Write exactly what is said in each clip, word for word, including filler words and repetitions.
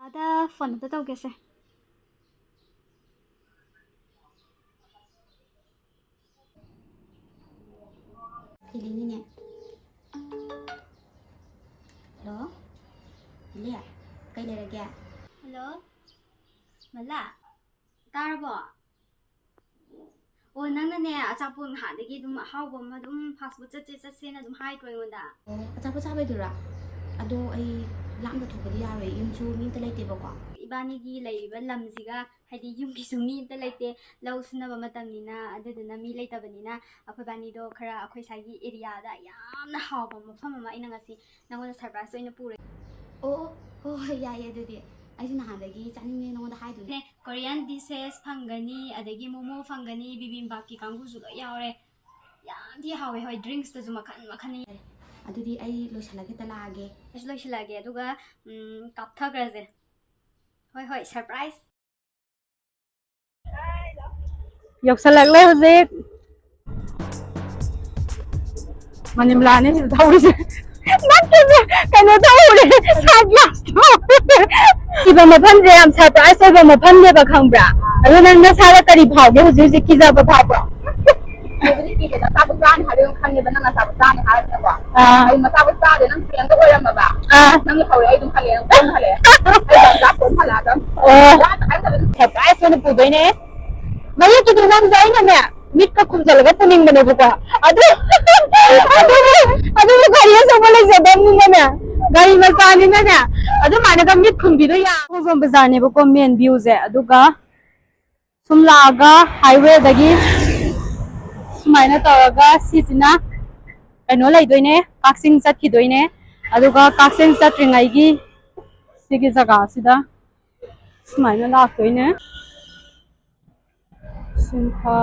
ꯑꯗ ꯐꯣꯟ ꯑꯝꯇ ꯇꯧꯒꯦꯁꯦ꯫ ꯏꯂꯤꯅꯤꯅꯦ꯫ ꯍꯜꯂꯣ? ꯏꯂꯤ? ꯀꯩ ꯂꯩꯔꯒꯦ? ꯍꯜꯂꯣ? ꯃꯂꯥ? ꯇꯥꯔꯕꯣ? ꯑꯣ, ꯅꯪꯅꯅꯦ, ꯑꯆꯥꯄꯣꯠ ꯉꯍꯥꯟꯗꯒꯤ ꯑꯗꯨꯝ ꯑꯍꯥꯎꯕ ꯑꯃ ꯑꯗꯨꯝ fast food ꯆꯠꯁꯦ, ꯆꯠꯁꯦꯅ ꯑꯗꯨꯝ ꯍꯥꯏꯗ꯭ꯔꯣ ꯑꯩꯉꯣꯟꯗ? ꯑꯣ, ꯑꯆꯥꯄꯣꯠ ꯆꯥꯕꯩꯗꯨꯔꯥ? ꯑꯗꯣ ꯑꯩ ꯂꯥꯞꯅ ꯊꯣꯛꯄꯗꯤ ꯌꯥꯔꯣꯏ, ꯌꯨꯝꯁꯨ ꯃꯤ ꯑꯝꯇ ꯂꯩꯇꯦꯕꯀꯣ꯫ ꯏꯕꯥꯅꯤꯒꯤ ꯂꯩꯔꯤꯕ ꯂꯝꯁꯤꯒ, ꯍꯥꯏꯗꯤ, ꯌꯨꯝꯒꯤꯁꯨ ꯃꯤ ꯑꯝꯇ ꯂꯩꯇꯦ, ꯂꯧ ꯁꯨꯅꯕ ꯃꯇꯝꯅꯤꯅ, ꯑꯗꯨꯗꯨꯅ ꯃꯤ ꯂꯩꯇꯕꯅꯤꯅ, ꯑꯩꯈꯣꯏꯕꯥꯅꯤꯗꯣ ꯈꯔ ꯑꯩꯈꯣꯏ ꯁ꯭ꯋꯥꯏꯒꯤ area ꯗ ꯌꯥꯝꯅ ꯍꯥꯎꯕ ꯃꯐꯝ ꯑꯃ ꯑꯩꯅ ꯉꯁꯤ ꯅꯪꯉꯣꯟꯗ surprise ꯑꯣꯏꯅ ꯄꯨꯔꯦ꯫ ꯑꯣ, ꯑꯣ, ꯍꯣꯏ, ꯍꯣꯏ, ꯌꯥꯏꯌꯦ ꯑꯗꯨꯗꯤ꯫ ꯑꯩꯁꯨ ꯅꯍꯥꯟꯗꯒꯤ ꯆꯥꯅꯤꯡꯉꯦ ꯅꯉꯣꯟꯗ ꯍꯥꯏꯗꯨꯅꯦ꯫ Korean dishes ꯐꯪꯒꯅꯤ, ꯑꯗꯒꯤ momo ꯐꯪꯒꯅꯤ, bibimbap ꯀꯤ ꯀꯥꯡꯕꯨꯁꯨ ꯂꯣꯏ ꯌꯥꯎꯔꯦ꯫ ꯌꯥꯝ ꯊꯤ ꯍꯥꯎꯋꯦ, ꯍꯣꯏ, drinks ꯇꯁꯨ ꯃꯈꯟ ꯃꯈꯟ꯫ ꯑꯗꯨꯗꯤ ꯑꯩ ꯂꯣꯏꯁꯤꯜꯂꯒ ꯍꯦꯛꯇ ꯂꯥꯛꯑꯒꯦ꯫ ꯑꯩꯁꯨ ꯂꯣꯏꯁꯤꯜꯂꯛꯑꯒꯦ, ꯑꯗꯨꯒ, ꯎꯝ, ꯀꯥꯞꯊꯈ꯭ꯔꯁꯦ꯫ ꯍꯣꯏ, ꯍꯣꯏ, surprise꯫ ꯌꯧꯁꯜꯂꯛꯂꯦ ꯍꯧꯖꯤꯛ꯫ ꯃꯅꯤꯃꯂꯥꯅꯦ ꯁꯤꯗ ꯊꯧꯔꯤꯁꯦ꯫ ꯅꯠꯇꯦ, ꯀꯩꯅꯣ ꯇꯧꯔꯦ, sunglass ꯇꯣ꯫ ꯏꯕ ꯃꯐꯝꯁꯦ ꯌꯥꯝ surprise ꯑꯣꯏꯕ ꯃꯐꯝꯅꯦꯕ, ꯈꯪꯕ꯭ꯔꯥ? ꯑꯗꯣ ꯅꯪ ꯅꯁꯥꯗ ꯀꯔꯤ ꯐꯥꯎꯒꯦ ꯍꯧꯖꯤꯛ ꯍꯧꯖꯤꯛ? ꯀꯤꯖꯕ ꯐꯥꯎꯕ꯭ꯔꯣ? ꯀꯤꯕꯨꯗꯤ ꯀꯤꯗꯦꯗ, ꯑꯆꯥꯄꯣꯠ ꯆꯥꯅꯤ ꯍꯥꯏꯕ ꯑꯗꯨꯝ ꯈꯪꯉꯦꯕ, ꯅꯪ ꯑꯆꯥꯄꯣꯠ ꯆꯥꯅꯤ ꯍꯥꯏꯔꯕꯅꯤꯅꯀꯣ꯫ ꯑꯥ꯫ ꯑꯩ ꯃꯆꯥꯕꯨ ꯆꯥꯗꯦ, ꯅꯪ ꯄ꯭ꯔꯦꯡꯀ ꯑꯣꯏꯔꯝꯃꯕ꯫ ꯑꯥ꯫ ꯅꯪꯒꯤ ꯍꯧꯔꯦ, ꯑꯩ ꯑꯗꯨꯝ ꯍꯜꯂꯛꯑꯦ, ꯅꯪ ꯀꯣꯟ ꯍꯜꯂꯛꯑꯦ꯫ ꯑꯩ ꯌꯥꯝ ꯆꯥꯛ ꯀꯣꯟ ꯍꯜꯂꯛꯑꯗꯝ꯫ ꯑꯣ꯫ ꯌꯥꯝ ꯍꯥꯏꯗꯕꯅꯤ꯫ Surprise ꯑꯣꯏꯅ ꯄꯨꯗꯣꯏꯅꯦ꯫ ꯃꯌꯦꯛꯀꯤꯗꯤ ꯅꯪꯁꯦ ꯑꯩꯅꯅꯦ, ꯃꯤꯠꯀ ꯈꯨꯝꯖꯤꯜꯂꯒ ꯄꯨꯅꯤꯡꯕꯅꯦꯕꯀꯣ꯫ ꯑꯗꯨ, ꯑꯗꯨꯕꯨ, ꯑꯗꯨꯕꯨ ꯒꯥꯔꯤ ꯑꯆꯧꯕ ꯂꯩꯖꯗꯕꯅꯤꯅꯅꯦ, ꯒꯥꯔꯤ ꯃꯆꯥꯅꯤꯅꯅꯦ, ꯑꯗꯨꯃꯥꯏꯅꯒ ꯃꯤꯠ ꯈꯨꯝꯕꯤꯗꯣ ꯌꯥ-, ꯈꯣꯡꯖꯣꯝ ꯕꯖꯥꯔꯅꯦꯕꯀꯣ main view ꯁꯦ꯫ ꯑꯗꯨꯒ ꯁꯨꯝ ꯂꯥꯛꯑꯒ highway ꯗꯒꯤ ꯁꯨꯃꯥꯏꯅ ꯇꯧꯔꯒ ꯁꯤꯁꯤꯅ ꯀꯩꯅꯣ ꯂꯩꯗꯣꯏꯅꯦ, ꯀꯛꯆꯤꯡ ꯆꯠꯈꯤꯗꯣꯏꯅꯦ꯫ ꯑꯗꯨꯒ ꯀꯛꯆꯤꯡ ꯆꯠꯇ꯭ꯔꯤꯉꯩꯒꯤ ꯁꯤꯒꯤ ꯖꯒꯥꯁꯤꯗ ꯁꯨꯃꯥꯏꯅ ꯂꯥꯛꯇꯣꯏꯅꯦ꯫ ꯁꯤꯟꯊꯥ꯫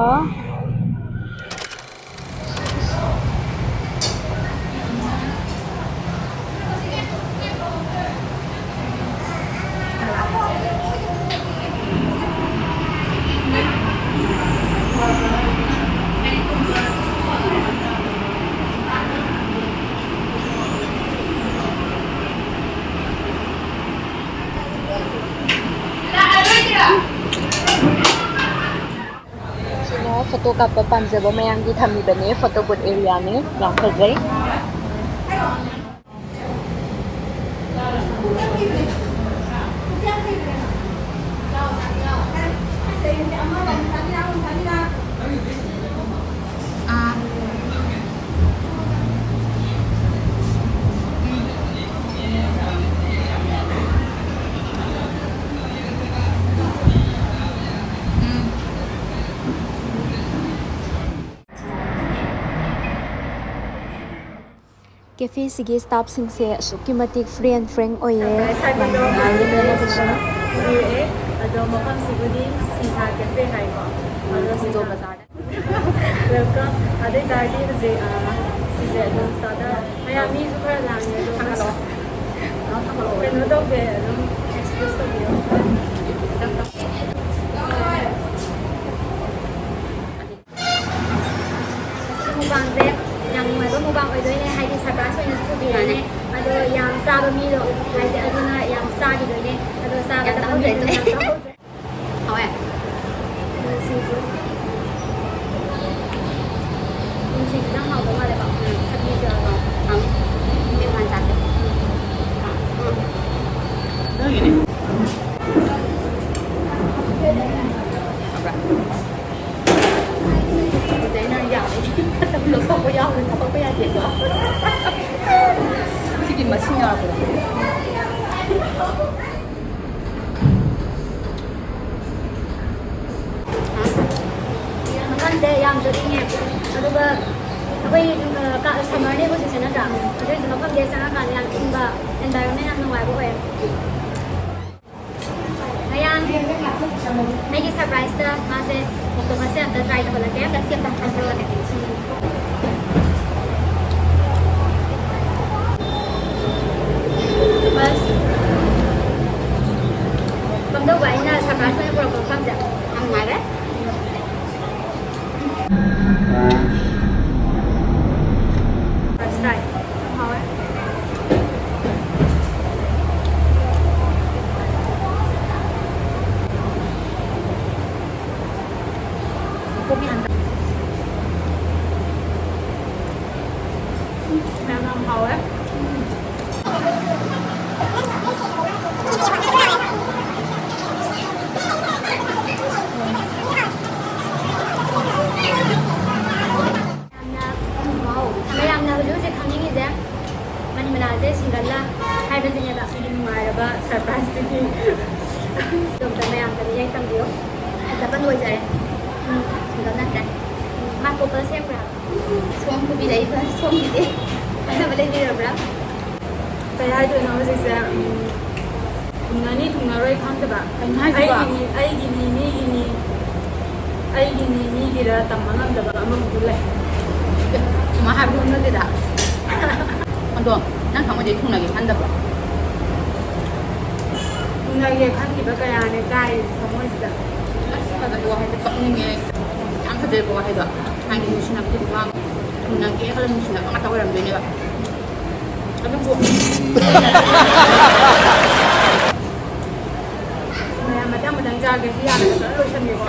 ꯐꯣꯇꯣ ꯀꯥꯞꯄ ꯄꯥꯝꯖꯕ ꯃꯌꯥꯝꯒꯤ ꯊꯝꯃꯤꯕꯅꯦ, ꯐꯣꯇꯣ ꯕꯨꯠ ꯑꯦꯔꯤꯌꯥꯅꯦ, ꯌꯥꯝ ꯐꯖꯩ꯫ ꯀꯦꯐꯦꯁꯤꯒꯤ ꯁ꯭ꯇꯥꯐꯁꯤꯡꯁꯦ ꯑꯁꯨꯛꯀꯤ ꯃꯇꯤꯛ free and frank ꯑꯣꯏꯌꯦ꯫ ꯌꯥꯝ ꯅꯨꯡꯉꯥꯏꯌꯦ ꯂꯣꯏꯅꯕꯁꯨ꯫ ꯑꯗꯣ ꯃꯐꯝꯁꯤꯕꯨꯗꯤ ꯁꯤꯡꯍꯥ ꯀꯦꯐꯦ ꯍꯥꯏꯀꯣ꯫ ꯑꯗꯣ ꯁꯤꯡꯍꯥ ꯕꯖꯥꯔꯗ꯫ Welcome꯫ ꯑꯗꯨ ꯑꯣꯏꯇꯥꯔꯗꯤ ꯍꯧꯖꯤꯛ, ꯑ, ꯁꯤꯁꯦ ꯑꯗꯨꯝ ꯆꯥꯗ-, ꯃꯌꯥꯝ ꯃꯤꯁꯨ ꯈꯔ ꯂꯥꯡꯉꯦ ꯑꯗꯣ ꯊꯥꯡꯒꯠꯂꯛꯑꯣ꯫ ꯀꯩꯅꯣ ꯇꯧꯗꯦ, ꯑꯗꯨꯝ excuse ꯇꯧꯕꯤꯌꯣ꯫ ꯃꯨꯛꯕꯥꯡꯁꯦ ꯌꯥꯝ ꯅꯨꯡꯉꯥꯏꯕ ꯃꯨꯛꯕꯥꯡ ꯑꯣꯏꯗꯣꯏꯅꯦ, ꯍꯥꯏꯗꯤ surprise ꯑꯣꯏꯅꯁꯨ ꯄꯨꯕꯤꯔꯛꯑꯦ꯫ ꯑꯗꯣ ꯌꯥꯝ ꯆꯥꯕ ꯃꯤꯗꯣ, ꯍꯥꯏꯗꯤ ꯑꯗꯨꯅ ꯌꯥꯝ ꯆꯥꯈꯤꯗꯣꯏꯅꯦ꯫ ꯑꯗꯣ ꯆꯥꯕ ꯌꯥꯝ ꯆꯥꯍꯧꯗ꯭ꯔꯦ꯫ ꯌꯥꯝ ꯆꯥꯍꯧꯗ꯭ꯔꯦ꯫ ꯍꯥꯎꯋꯦ꯫ ꯅꯨꯡꯁꯤꯁꯨ꯫ ꯅꯨꯡꯁꯤꯁꯨ ꯌꯥꯝ ꯍꯥꯎꯗꯧ ꯃꯥꯜꯂꯦꯀꯣ꯫ ꯎꯝ꯫ ꯊꯕꯤꯁꯨ ꯌꯥꯎꯕ꯫ ꯍꯥꯎ꯫ ꯃꯦꯠ ꯃꯥꯟ ꯆꯥꯁꯦ꯫ ꯎꯝ꯫ ꯅꯪꯒꯤꯅꯦ꯫ ꯍꯥꯎꯕ꯭ꯔꯥ? ꯑꯗꯨꯗꯩ ꯅꯪ ꯌꯥꯕꯒꯤ ꯂꯧꯊꯣꯛꯄ ꯌꯥꯎꯈ꯭ꯔꯦ, ꯊꯝꯃꯛꯄ ꯌꯥꯗꯦꯀꯣ꯫ ꯁꯤꯒꯤ ꯃꯁꯤꯡ ꯌꯥꯎꯔꯛꯄꯗꯣ꯫ ꯃꯐꯝꯁꯦ ꯌꯥꯝꯁꯨ ꯏꯪꯉꯦ, ꯑꯗꯨꯒ ꯑꯩꯈꯣꯏ, ꯑ, ꯀ-, summerꯅꯦ ꯍꯧꯖꯤꯛꯁꯦ ꯅꯠꯇ꯭ꯔꯥ? ꯑꯗꯨꯏꯁꯨ ꯃꯐꯝꯁꯦ ꯆꯪꯉꯀꯥꯟꯗ ꯌꯥꯝ ꯏꯪꯕ, environment ꯌꯥꯝ ꯅꯨꯡꯉꯥꯏꯕ ꯑꯣꯏꯌꯦ꯫ ꯃꯌꯥꯝ, ꯑꯩꯒꯤ surpriseꯇ ꯃꯥꯁꯦ octopusꯁꯦ ꯑꯝꯇ try ꯇꯧꯍꯜꯂꯛꯀꯦ꯫ Octopus꯫ ꯀꯝꯗꯧꯕ ꯑꯩꯅ surprise ꯑꯣꯏꯅ ꯄꯨꯔꯛꯄ ꯃꯐꯝꯁꯦ? ꯌꯥꯝ ꯅꯨꯡꯉꯥꯏꯔꯦ꯫ First try꯫ ꯌꯥꯝ ꯍꯥꯎꯋꯦ꯫ ꯀꯣꯕꯤ ꯍꯥꯟꯅ ꯆꯥ-, ꯌꯥꯝ ꯌꯥꯝ ꯍꯥꯎꯋꯦ꯫ ꯌꯥꯝꯅ, ꯃꯌꯥꯝꯅ ꯍꯧꯖꯤꯛ ꯍꯧꯖꯤꯛ ꯈꯪꯅꯤꯡꯉꯤꯁꯦ ꯃꯅꯤꯃꯂꯥꯁꯦ ꯁꯤꯡꯒꯜꯂ ꯍꯥꯏꯕꯁꯤꯅꯦꯕ꯫ ꯁꯤꯒꯤ ꯅꯨꯡꯉꯥꯏꯔꯕ ꯁꯔꯄ꯭ꯔꯥꯏꯖꯁꯤꯗꯤ ꯑꯗꯣꯝꯗ ꯃꯌꯥꯝꯗ ꯃꯤꯠꯌꯦꯡ ꯇꯝꯕꯤꯌꯨ꯫ ꯗꯕꯜ ꯑꯣꯏꯖꯔꯦ꯫ ꯎꯝ, ꯁꯤꯡꯒꯜ ꯅꯠꯇ꯭ꯔꯦ꯫ ꯎꯝ, ꯃꯥ ꯀꯣꯄꯜ ꯁꯦꯝꯈ꯭ꯔꯦ ꯍꯥꯏꯕ꯫ ꯁꯣꯝ ꯄꯨꯕꯤꯔꯛꯏꯕ꯭ꯔꯥ? ꯁꯣꯝꯒꯤꯗꯤ ꯈꯪꯅꯕ ꯂꯩꯕꯤꯔꯕ꯭ꯔꯥ? ꯀꯩ ꯍꯥꯏꯗꯣꯏꯅꯣ ꯍꯧꯖꯤꯛꯁꯦ? ꯎꯝ, ꯊꯨꯡꯅꯅꯤ ꯊꯨꯡꯅꯔꯣꯏ ꯈꯪꯗꯕ꯫ ꯀꯩꯅꯣ ꯍꯥꯏꯁꯤꯕꯣ? ꯑꯩꯒꯤꯅꯤ, ꯑꯩꯒꯤꯅꯤ, ꯃꯤꯒꯤꯅꯤ, ꯑꯩꯒꯤꯅꯤ, ꯃꯤꯒꯤꯔ ꯇꯝꯕ ꯉꯝꯗꯕ ꯑꯃꯃꯨꯛꯁꯨ ꯂꯩ꯫ ꯁꯨꯃꯥꯏ ꯍꯥꯏꯕ ꯍꯧꯅꯗꯦꯗ꯫ ꯑꯗꯣ ꯅꯪ ꯊꯃꯣꯏꯗꯩ ꯊꯨꯡꯅꯒꯦ ꯈꯟꯗꯕ꯭ꯔꯣ? ꯊꯨꯡꯅꯒꯦ ꯈꯟꯈꯤꯕ ꯀꯌꯥꯅꯦ ꯀꯥꯏꯔꯤꯁꯦ ꯊꯃꯣꯏꯁꯤꯗ꯫ ꯑꯁ, ꯐꯖꯕ ꯋꯥꯍꯩꯁꯦ ꯀꯞꯅꯤꯡꯉꯦ꯫ ꯌꯥꯝ ꯐꯖꯩꯀꯣ ꯋꯥꯍꯩꯗꯣ꯫ ꯍꯥꯏꯗꯤ ꯅꯨꯡꯁꯤꯅꯕꯗꯤ ꯄꯨꯡꯃꯥꯡ ꯊꯨꯡꯅꯒꯦ ꯈꯜꯂ ꯅꯨꯡꯁꯤꯅꯕ ꯉꯥꯛꯇ ꯑꯣꯏꯔꯝꯗꯣꯏꯅꯦꯕ꯫ ꯑꯗꯨꯕꯨ ꯃꯌꯥꯝ ꯃꯊꯪ ꯃꯊꯪ ꯆꯥꯒꯦ꯫ ꯁꯤ ꯍꯥꯟꯅ ꯐꯖꯅ ꯂꯣꯏꯁꯟꯒꯦꯀꯣ꯫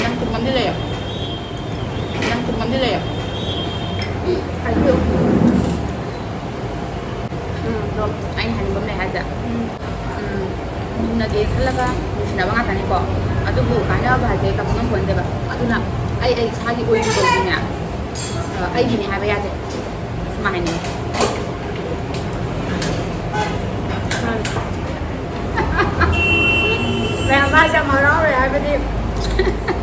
ꯅꯪ ꯊꯨꯝ ꯑꯃꯗꯤ ꯂꯩꯌꯣ꯫ ꯅꯪ ꯊꯨꯝ ꯑꯃꯗꯤ ꯂꯩꯌꯣ꯫ ꯍꯥꯏꯕꯤꯌꯨ꯫ ꯎꯝ, ꯑꯗꯣ ꯑꯩꯅ ꯍꯥꯏꯅꯤꯡꯕ ꯑꯃ ꯂꯩ ꯍꯥꯏꯁꯦ꯫ ꯎꯝ꯫ ꯎꯝ, ꯊꯨꯡꯅꯒꯦ ꯈꯜꯂꯒ ꯅꯨꯡꯁꯤꯅꯕ ꯉꯥꯛꯇꯅꯤꯀꯣ꯫ ꯑꯗꯨꯕꯨ ꯀꯥꯏꯅꯕ ꯍꯥꯏꯁꯦ ꯇꯝꯕ ꯉꯝꯄꯣꯟꯇꯦꯕ꯫ ꯑꯗꯨꯅ ꯑꯩ, ꯑꯩ ꯏꯁꯥꯒꯤ ꯑꯣꯏꯖꯕꯗꯤꯅꯦ, ꯑ, ꯑꯩꯒꯤꯅꯦ ꯍꯥꯏꯕ ꯌꯥꯗꯦ꯫ ꯁꯨꯃꯥꯏꯅ ꯍꯥꯏꯅꯤꯡꯉꯤ꯫ ꯃꯌꯥꯝ ꯃꯥꯁꯦ ꯌꯥꯝ ꯍꯔꯥꯎꯔꯦ, ꯍꯥꯏꯕꯗꯤ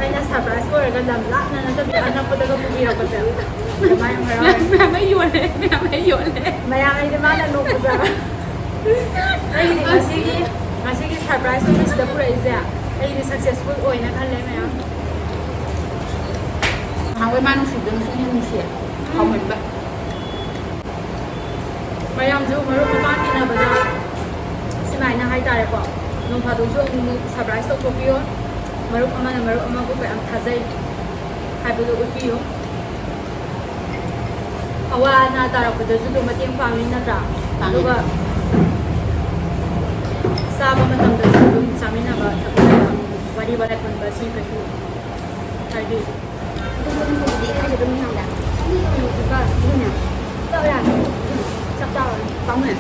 ꯑꯩꯅ ꯁꯔꯄ꯭ꯔꯥꯏꯖ ꯑꯣꯏꯔꯒ ꯂꯝ ꯂꯥꯞꯅ ꯅꯠꯇꯕꯤꯗ ꯑꯅꯛꯄꯗꯒ ꯄꯨꯕꯤꯔꯛꯄꯁꯦ꯫ ꯑꯗꯨꯃꯥꯏꯅ ꯌꯥꯝ ꯍꯔꯥꯎꯔꯦ꯫ ꯃꯌꯥꯝ ꯃꯌꯥꯝ ꯌꯣꯜꯂꯦ, ꯃꯌꯥꯝ ꯌꯣꯜꯂꯦ꯫ ꯃꯌꯥꯝ ꯍꯥꯏꯗꯤ ꯃꯥꯅ ꯅꯣꯛꯄꯁꯦ꯫ ꯑꯩꯒꯤꯗꯤ ꯉꯁꯤꯒꯤ, ꯉꯁꯤꯒꯤ ꯁꯔꯄ꯭ꯔꯥꯏꯖ ꯑꯣꯏꯅ ꯁꯤꯗ ꯄꯨꯔꯛꯏꯁꯦ ꯑꯩꯒꯤꯗꯤ ꯁꯛꯁꯦꯁꯐꯨꯜ ꯑꯣꯏꯅ ꯈꯜꯂꯦ ꯃꯌꯥꯝ꯫ ꯅꯍꯥꯟꯋꯥꯏ ꯃꯥ ꯅꯨꯡꯁꯤꯕꯗꯣ ꯉꯁꯤꯅ ꯍꯦꯟꯅ ꯅꯨꯡꯁꯤꯌꯦ꯫ ꯍꯥꯎꯃꯟꯕ꯫ ꯃꯌꯥꯝꯁꯨ ꯃꯔꯨꯞ ꯃꯄꯥꯡ ꯇꯤꯟꯅꯕꯗ ꯁꯨꯃꯥꯏꯅ ꯍꯥꯏꯇꯥꯔꯦꯀꯣ, ꯅꯣꯡ ꯐꯥꯗꯣꯛꯁꯨ ꯑꯃꯨꯛ ꯑꯃꯨꯛ ꯁꯔꯄ꯭ꯔꯥꯏꯖ ꯇꯧꯊꯣꯛꯄꯤꯌꯣ꯫ ꯃꯔꯨꯞ ꯑꯃꯅ ꯃꯔꯨꯞ ꯑꯃꯕꯨ ꯀꯌꯥꯝ ꯊꯥꯖꯩ ꯍꯥꯏꯕꯗꯨ ꯎꯠꯄꯤꯌꯨ꯫ ꯑꯋꯥ ꯑꯅꯥ ꯇꯥꯔꯛꯄꯗꯁꯨ ꯑꯗꯨꯝ ꯃꯇꯦꯡ ꯄꯥꯡꯉꯤ ꯅꯠꯇ꯭ꯔꯥ? ꯄꯥꯡꯉꯤ꯫ ꯑꯗꯨꯒ ꯆꯥꯕ ꯃꯇꯝꯗꯁꯨ ꯑꯗꯨꯝ ꯆꯥꯃꯤꯟꯅꯕ ꯊꯛꯃꯤꯟꯅꯕ, ꯋꯥꯔꯤ ꯋꯥꯇꯥꯏ ꯄꯨꯟꯕ, ꯁꯤ ꯀꯩꯁꯨ ꯍꯥꯏꯗꯤ ꯑꯗꯨꯝꯕꯗꯤ ꯈꯔꯁꯨ ꯑꯗꯨꯝ ꯌꯥꯎꯗ꯫ ꯑꯗꯨꯒ ꯑꯗꯨꯅ ꯆꯥꯛ ꯂꯥꯝꯃꯦ꯫ ꯆꯥꯛ ꯆꯥꯔꯣ꯫ ꯄꯥꯝꯃꯨꯏ꯫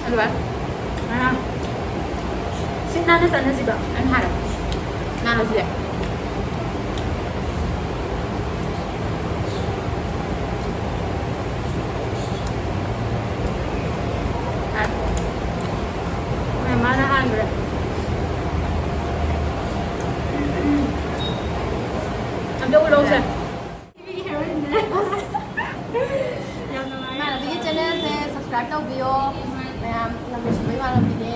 ꯑꯗꯨꯒ ꯁꯤ ꯅꯥꯟꯅ ꯆꯠꯅꯁꯤꯕ꯫ ꯑꯩꯅ ꯍꯥꯏꯔꯣ꯫ ꯅꯥꯟꯅꯁꯤꯗꯤ꯫ ꯃꯥꯅ ꯍꯥꯟꯈ꯭ꯔꯦ꯫ ꯑꯝꯇ ꯎꯠꯂꯧꯁꯦ꯫ ꯌꯥꯝ ꯅꯨꯡꯉꯥꯏ꯫ ꯏꯃꯥꯟꯅꯕꯤꯒꯤ ꯆꯦꯅꯦꯜꯁꯦ ꯁꯕꯁꯀ꯭ꯔꯥꯏꯕ ꯇꯧꯕꯤꯌꯣ꯫ ꯃꯌꯥꯝ ꯌꯥꯝ ꯅꯨꯡꯁꯤꯕ ꯏꯃꯥꯟꯅꯕꯤꯅꯦ꯫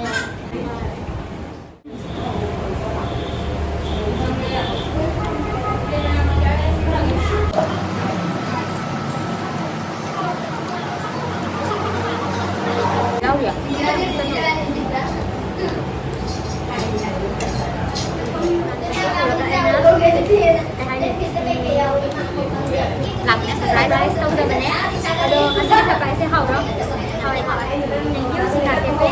ꯌꯥꯎꯔꯤꯌꯦ꯫ ꯀꯩ ꯍꯥꯏꯅꯤ? ꯂꯥꯛꯄꯅ ꯁꯔꯄ꯭ꯔꯥꯏꯁ ꯇꯧꯖꯕꯅꯦ꯫ ꯑꯗꯣ ꯉꯁꯤꯒꯤ ꯁꯔꯄ꯭ꯔꯥꯏꯁꯁꯦ ꯍꯥꯎꯕ꯭ꯔꯣ? ꯍꯥꯎꯋꯦ, ꯍꯥꯎꯋꯦ꯫ Thank you, ꯁꯤꯡꯒꯥ ꯀꯦꯐꯦ꯫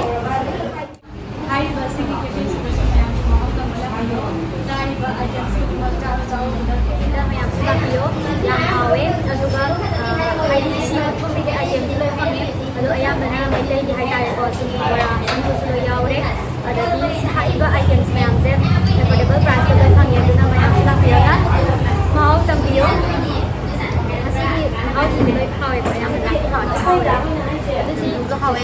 ꯍꯥꯏꯔꯤꯕ ꯑꯁꯤꯒꯤ ꯀꯦꯐꯦꯁꯤꯗꯁꯨ ꯃꯌꯥꯝꯁꯨ ꯃꯍꯥꯎ ꯇꯪꯕ ꯂꯥꯛꯄꯤꯌꯣ꯫ ꯆꯥꯔꯤꯕ ꯑꯥꯏꯇꯦꯝꯁꯤꯡꯗꯨꯃꯛ ꯆꯥꯕ ꯆꯥꯎꯕꯗ ꯁꯤꯗ ꯃꯌꯥꯝꯁꯨ ꯂꯥꯛꯄꯤꯌꯣ꯫ ꯌꯥꯝ ꯍꯥꯎꯋꯦ꯫ ꯑꯗꯨꯒ, ꯑ, ꯍꯥꯏꯗꯤ ꯁꯤ ꯐꯨꯠꯀꯨꯝꯕꯒꯤ ꯑꯥꯏꯇꯦꯝꯁꯨ ꯂꯣꯏ ꯐꯪꯉꯦ꯫ ꯑꯗꯣ ꯑꯌꯥꯝꯕꯅ ꯃꯩꯇꯩꯒꯤ ꯍꯥꯏꯇꯥꯔꯦꯀꯣ, ꯁꯤꯡꯖꯨ ꯕꯣꯔꯥ, ꯁꯤꯡꯖꯨꯁꯨ ꯂꯣꯏ ꯌꯥꯎꯔꯦ꯫ ꯑꯗꯒꯤ ꯍꯥꯏꯔꯤꯕ ꯑꯥꯏꯇꯦꯝꯁ ꯃꯌꯥꯝꯁꯦ ꯑꯦꯐꯣꯔꯗꯦꯕꯜ ꯄ꯭ꯔꯥꯏꯁꯇ ꯂꯣꯏ ꯐꯪꯉꯦ, ꯑꯗꯨꯅ ꯃꯌꯥꯝꯁꯨ ꯂꯥꯛꯄꯤꯔꯒ ꯃꯍꯥꯎ ꯇꯪꯕꯤꯌꯨ꯫ ꯉꯁꯤꯒꯤ ꯃꯍꯥꯎꯁꯤꯡꯁꯦ ꯂꯣꯏ ꯍꯥꯎꯋꯦꯀꯣ, ꯑꯌꯥꯝꯕꯅ ꯍꯥꯎꯋꯦ꯫ ꯁꯤꯡꯖꯨꯁꯨ ꯍꯥꯎꯋꯦ꯫